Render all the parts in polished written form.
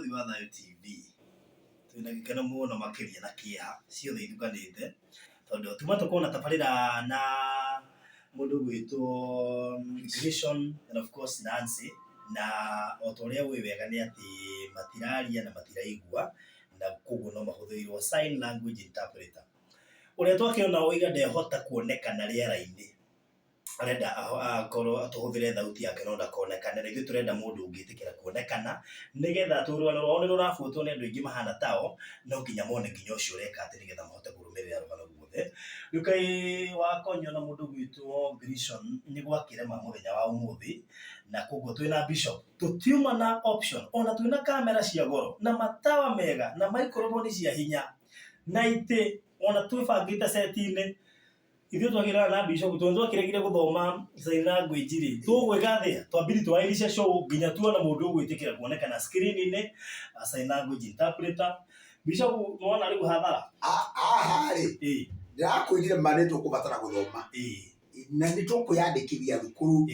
Barũthi wa Thayũ TV. Twĩna gĩkeno mũno makĩria na kĩeha ciothe itukanĩte tondũ tuma tũkorwo na tabarĩra na mũndũ ũgwĩtwo Grayson and of course Nancy na o ta ũrĩa ũĩ wega nĩ atĩ matiraria na matiraigua na koguo no mahũthĩirwo sign language interpreter. Ũrĩa twakĩona oiga ndehota kuonekana rĩera-inĩ arenda akorwo tũhũthĩre thauti yake no ndakonekane, na ithuĩ tũrenda mũndũ ũngĩtĩkĩra kuonekana nĩgetha tondũ rũgano rwao nĩ rũrabuatwo nĩ andũ aingĩ mahana tao, no nginya mone nginya ũcio ũreka atĩ nĩgetha mahote kũrũmĩrĩra rũgano ruothe. Rĩu kaĩ Wakonyo na mũndũ ũgwĩtwo Grishon nĩ gwakĩrema mũthenya wa ũmũthĩ, na koguo twĩna Bishop, tũtiuma na option, ona twĩna kamera cia goro, na matawa mega, na microphone cia hinya, na itĩ, ona twĩbangĩte set-inĩ, Ithuĩ twagĩrana na bishop tondũ twakĩregire gũthoma sign language rĩ, tũgwĩka atĩa? Twambiri twaĩrice show nginya tuona mũndũ ũgwĩtĩkĩra kuonekana screen-inĩ, a sign language interpreter. Bishop nĩwona rĩu hathara? Haha rĩ, ndĩrakwĩrire ma nĩ tũkũbatara gũthoma na nĩ tũkwĩyandĩkithia thukuru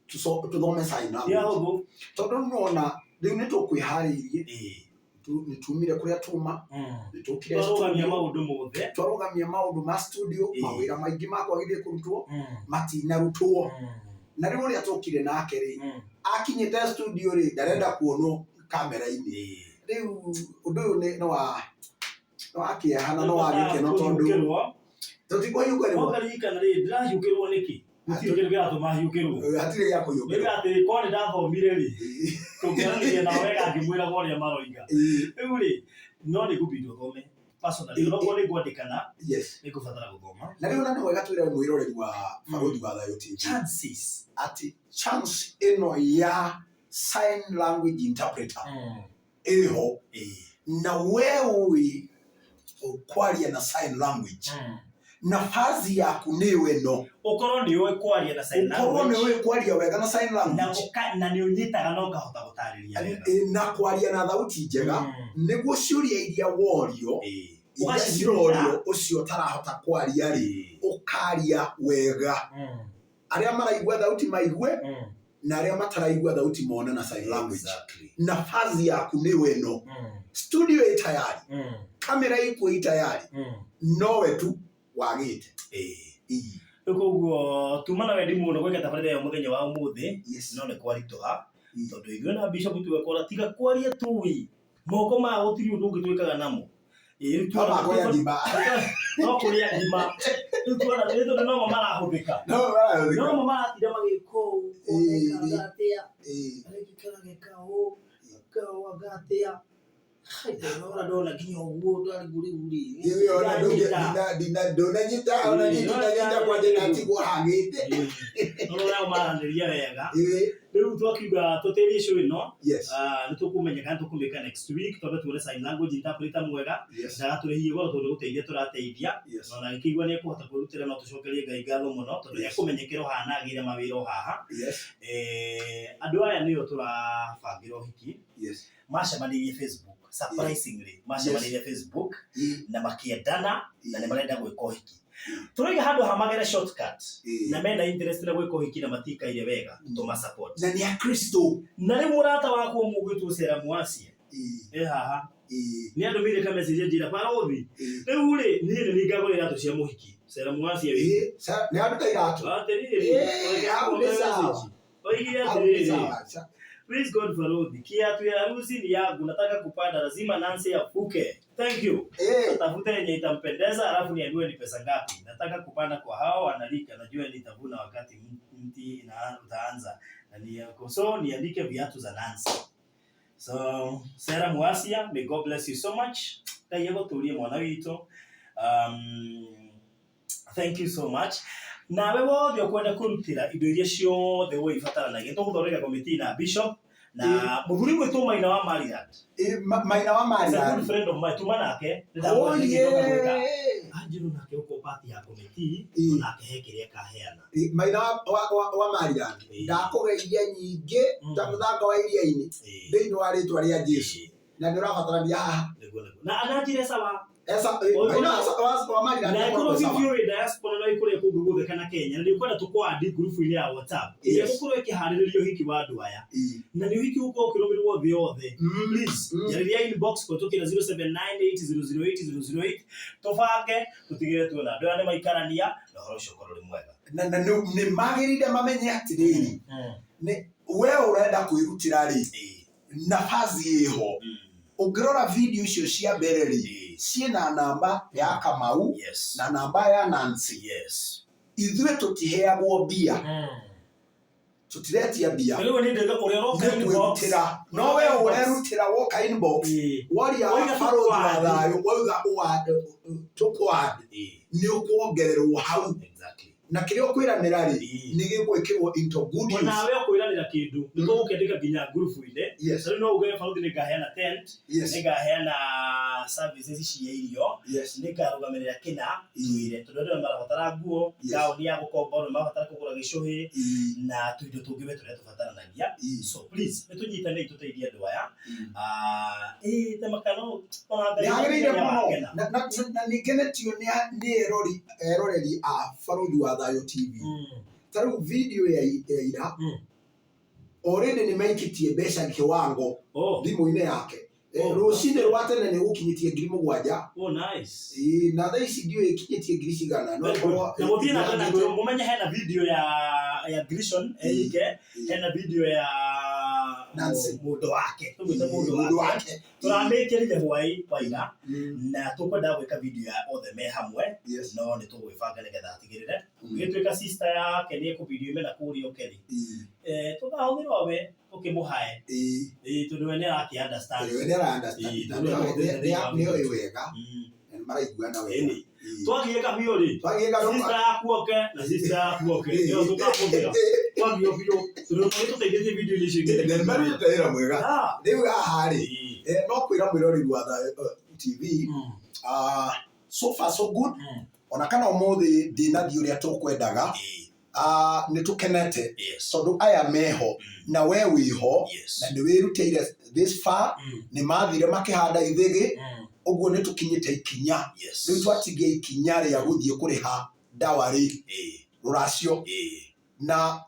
tũthome sign Ti language ahũthũ. Tondũ nĩwona rĩu nĩ tũkwĩharĩirie, nĩ tumire kũrĩa tuma, nĩ tũkire Twarũgamia studio, maũndũ mothe. Twarũgamia maũndũ ma studio, mawĩra maingĩ makwagĩrĩire kũrutwo matinarutwo. Na rĩu ũrĩa tũkire nake rĩ, akinyĩte studio rĩ, ndarenda kuonwo kamera-inĩ. Rĩu ũndũ ũyũ nĩ wa kĩeha na nĩ wa gĩkeno tondũ Kũhiũkĩrwo. Tũtikũhiũkĩrwo. Ũkaririkana rĩ, ndĩrahiũkĩrwo nĩkĩ? Gũtirĩ kĩndũ kĩratũma hiũkĩrwo. Hatirĩ gĩa kũhiũkĩrwo. Nĩ atĩ korwo nĩ ndathomire rĩ, tũngĩaranĩria nao wega ngĩmwĩraga ũrĩa maroiga. Rĩu rĩ, no nĩ ngũbindi ũthome. Personally, onokorwo nĩ ngwandĩkana, nĩ ngũbatara gũthoma. Na rĩu na nĩ wega twĩre mwĩroreri wa Barũthi wa Thayũ TV Chances. Atĩ chance ĩno ya sign language interpreter ĩho, na we ũĩ kwaria na sign language, nafasi yaku nĩyo ĩno. Ũkorwo nĩ ũĩ kwaria na sign Ũkorwo nĩ language. Ũĩ kwaria wega na sign Na language. na nĩ ũnyitaga na ũkahota gũtarĩria wega. Na kwaria na thauti njega, nĩguo ciũria iria worio, iria Ũgacinyita. cirorio ũcio ũtarahota kwaria rĩ, ũkaria wega, arĩa maraigua thauti maigue, na arĩa mataraigua thauti mone na sign language. Nafasi yaku nĩyo ĩno. Studio ĩ tayari, kamera ikuo ĩ tayari, nowe tu wagĩte. Ii. Rĩu koguo tuma na wendi mũno gwĩka tabarĩra ĩyo mũthenya wa ũmũthĩ, no nĩ kwaritũha tondũ ithuĩ na bishop twekora tiga kwaria tui moko maya gũtirĩ ũndũ ũngĩ twĩkaga namo. Ĩĩ, rĩu No tuona makũrĩa ngima. No kũrĩa ngima. Rĩu tuona nĩ tondũ nomo marahũthĩka. No marahũthĩka. Nomo maratinda magĩka ũũ, ũgeka atĩa, arĩkĩkara geka ũũ, eka ũũ anga atĩa. Hai, ndona ndona nginya ũguo ndarigwo rĩu rĩ. Rĩu ona ndũnanyita ona niĩ ndinanyita kwanja ndatigwo hangĩte. No ũrĩa maranĩria wega. Rĩu twakiuga tũtĩrie show ĩno. Ah, nĩ tũkũmenya kana tũkũmĩka next week twambe tuone sign language interpreter mwega ndagatũrĩhie goro tondũ nĩ gũteithia tũrateithia. Na ona agĩkĩigua nĩ ekũhota kwĩrutĩra no tũcokerie Ngai ngatho mũno tondũ ekũmenyekera o haha na agĩre mawĩra o haha. Andũ aya nĩo tũrabangĩra ũhiki. Macemanirie Facebook, surprisingly macemanirie Facebook na makĩendana na nĩ marenda gwĩka ũhiki. Tũraiga handũ ha magere shortcut na mena interest na gwĩka ũhiki na matikaire wega, tũma support. Na nĩ akristo. Na rĩu mũrata wakwa ũmwe ũgwĩtwo Sarah Mwacia e haha nĩ andũmĩire ka message anjĩra, "Barũthi, rĩu rĩ, niĩ nĩ niĩ ngagũra iratũ cia mũhiki." Sarah Mwacia wĩ Nĩ aruta iratũ. Atĩrĩrĩ, Ĩĩ, hau nĩ sawa. message. Oigire Hau nĩ atĩrĩrĩ, sawa. "Please God Barũthi, kiatu ya harusi ni yangu, nataka kupanda, lazima Nancy afuke. Thank you. Atafute yenye itampendeza, alafu niambiwe ni pesa ngapi. Nataka kupanda kwa hao wanalika, najua nitavuna wakati mti utaanza. Na ni yako. So niandike viatu za Nancy." So Sarah Mwasia, may God bless you so much. Ngai egũtũrie mwana witũ. Thank you so much. Nawe wothe ũkwenda kũrutĩra indo iria ciothe ũĩ ibataranagia, tũgũthondeka committee na bishop na mũthuri gwĩtwo Maina wa Maryland. Maina wa He's a good Maryland. friend of mine. Tuma nake. Oh, yeah. Anjĩrwo nake ũkorwo part ya committee, onake he kĩrĩa akaheana. Maina wa Maryland. Ndakũgeithia nyingĩ ta mũthanga wa iria-inĩ thĩinĩ wa rĩtwa rĩa Jesu. Na nĩ ũrabatarania haha. Nĩguo nĩguo. Na ananjĩre sawa. Esa aina wa mali Na ĩkorwo video wĩ diaspora na wĩ kũrĩa kũngĩ guothe kana Kenya na nĩ ũkwenda tũkũandi ngurubu-inĩ ya WhatsApp ĩrĩa gũkorwo ĩkĩharĩrĩria ũhiki wa andũ aya na nĩ ũhiki ũgũkorwo ũkĩrũmĩrĩrwo thĩ yothe, please njarĩria inbox kũhĩtũkĩra 0798008008 tũbange tũtigĩrĩre tuona andũ aya nĩ maikarania na ũhoro ũcio ũkorwo ũrĩ mwega. Na nĩ magĩrĩire mamenye atĩrĩrĩ, nĩ we ũrenda kwĩrutĩra rĩ, nabathi ĩho. Ũngĩrora video icio cia mbere rĩ, ciĩna namba ya Kamau na namba ya Nancy. Ithuĩ tũtiheagwo mbia, tũtiretia mbia. Rĩu nĩ ndĩga ũrĩa ũroka nĩ inbox. Kwĩrutĩra, no we ũrerutĩra woka inbox, woria Woiga barũthi wa tũkũ-add. Thayũ, wauga tũkũ-add, nĩ ũkuongererwo hau. Na kĩrĩa ũkwĩranĩra rĩ, nĩ gĩgwĩkĩrwo into good use. Onawe ũkwĩranĩra kĩndũ nĩ tũgũkĩandĩka nginya ngurubu-inĩ. Ta rĩu no uge, barũthi, nĩ ngaheana tent, nĩ ngaheana services cia irio, nĩ ngarũgamĩrĩra kĩna twĩre, tondũ andũ nĩ marabatara nguo, gauni ya gũkomba, nĩ marabatara kũgũra gĩcũhĩ na tũindo tũngĩ we tũrĩa tũbataranagia. So please, nĩ tũnyitanei tũteithie andũ aya. Ah, ĩĩ temakano ona Ngai Nĩ hagĩrĩire nĩ mũno. arakena. Na nĩ ngenetio nĩ eroreri a Barũthi wa Thayũ TV. Ta rĩu video ya ira, already nĩ maikĩtie mbeca kiwango thimũ-inĩ yake. Rũcinĩ rwa tene nĩ gũkinyĩtie 7,000. Oh, nice. Ĩĩ, na thaa ici ndiũĩ ĩkinyĩtie ngiri cigana, no Very good. ĩkorwo Na mũthiĩ na mbere na ĩthiangĩte. Mũmenye hena video ya Grishon Erike, hena video ya Nancy. Mũndũ wake, tũmwĩte mũndũ Mũndũ wake. Wake. Tũramĩkĩrire hwaĩ wa ira na tũkwendaga gwĩka video ya othe me hamwe, no nĩ tũgwĩbanga nĩgetha atigĩrĩre gĩtuĩka sister yake nĩ ekũ video ime na kũrĩa ũkeri, tũkahũthĩra we ũkĩmũhae. Ĩĩ, tondũ we nĩ arakĩ understand. We nĩ ara understand, Ĩĩ, na tondũ nĩoĩ wega, na nĩ maraiguana wega. Twagiĩka biũ rĩ, Twagiĩka sister yaku oke na sister yaku oke nĩyo tũkahũthĩra twagio biũ, tondũ nĩ tũteithĩtie video-inĩ icio ingĩ. Na nĩ marutĩte wĩra mwega. Rĩu haha rĩ, no kwĩra mwĩroreri wa Thayũ TV, so far so good. Ona kana ũmũthĩ ndinathiĩ ũrĩa tũkwendaga, nĩ tũkenete tondũ aya meho na we wĩho na nĩ wĩrutĩire this far. Nĩ mathire makĩhanda ithĩgĩ ũguo, nĩ tũkinyĩte ikinya rĩu, twatigia ikinya rĩa gũthiĩ kũrĩha dowry, rũracio, na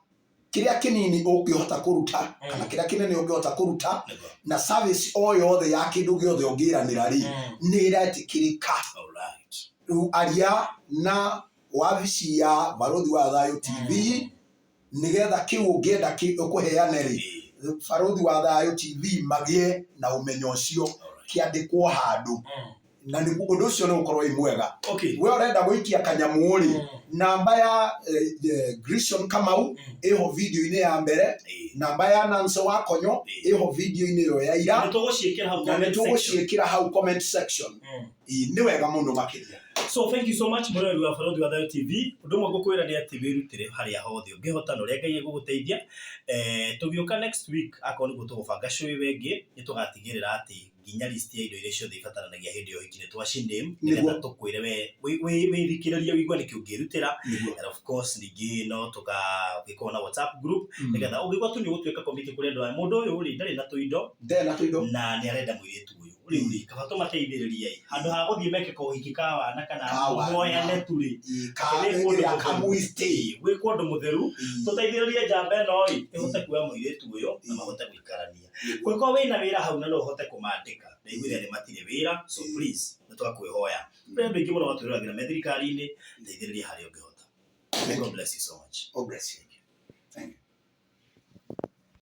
kĩrĩa kĩnini ũngĩhota kũruta kana kĩrĩa kĩnene ũngĩhota kũruta na service o yothe ya kĩndũ gĩothe ũngĩranĩra rĩ, nĩ ĩretĩkĩrĩka. Rĩu aria na wabici ya Barũthi wa Thayũ TV nĩgetha kĩu ũngĩenda kũheane rĩ, Barũthi wa Thayũ TV magĩe na ũmenyo ũcio, kĩandĩkwo handũ, na nĩguo ũndũ ũcio nĩ ũkorwo wĩ mwega. We ũrenda gũikia kanyamũ rĩ, namba ya Grishon Kamau ĩho video-inĩ ya mbere, namba ya Nancy Wakonyo ĩho video-inĩ ĩyo ya ira. Nĩ tũgũciĩkĩra hau Na nĩ comment section. Tũgũciĩkĩra hau comment section. Ĩĩ, nĩ wega mũno makĩria. So thank you so much, mũrori wa Barũthi wa Thayũ TV. Ũndũ ũmwe ngũkwĩra nĩ atĩ wĩrutĩre harĩa hothe ũngĩhota na ũrĩa Ngai egũgũteithia. Tũgĩũka next week, akorwo nĩguo tũgũbanga show ĩyo ĩngĩ, nĩ tũgatigĩrĩra atĩ nginya list ya indo iria ciothe ibataranagia hĩndĩ ya ũhiki nĩ twaciname, nĩgetha tũkwĩre we wĩthikĩrĩrie ũigue nĩkĩ ũngĩrutĩra. And of course ningĩ no tũgagĩkorwo na WhatsApp group, nĩgetha ũngĩgwa tu nĩ ũgũtuĩka committee kũrĩ andũ aya. Mũndũ ũyũ rĩ, ndarĩ na tũindo Ndarĩ na tũindo. Na nĩ arenda mũirĩtu ũyũ rĩu rĩ, kaba tũmateithĩrĩrie handũ ha gũthiĩ meke kaũhiki ka wana kana Ka wana. moyane tu rĩ. Ĩĩ, Nĩ kũndũ ĩrĩa mũtheru. kamwiste. Gwĩkwo ũndũ mũtheru, tũteithĩrĩrie njamba ĩno ĩ ĩhote kuoya mũirĩtu ũyũ na mahote gũikarania. Kũngĩkorwo wĩna wĩra hau na no ũhote kũmandĩka, ndaiguire nĩ matirĩ wĩra, so please nĩ twakwĩhoya, kũrĩ andũ aingĩ mũno matwĩroragĩra me thirikari-inĩ, teithĩrĩria harĩa ũngĩhota. God bless you so much. God bless you. Thank you.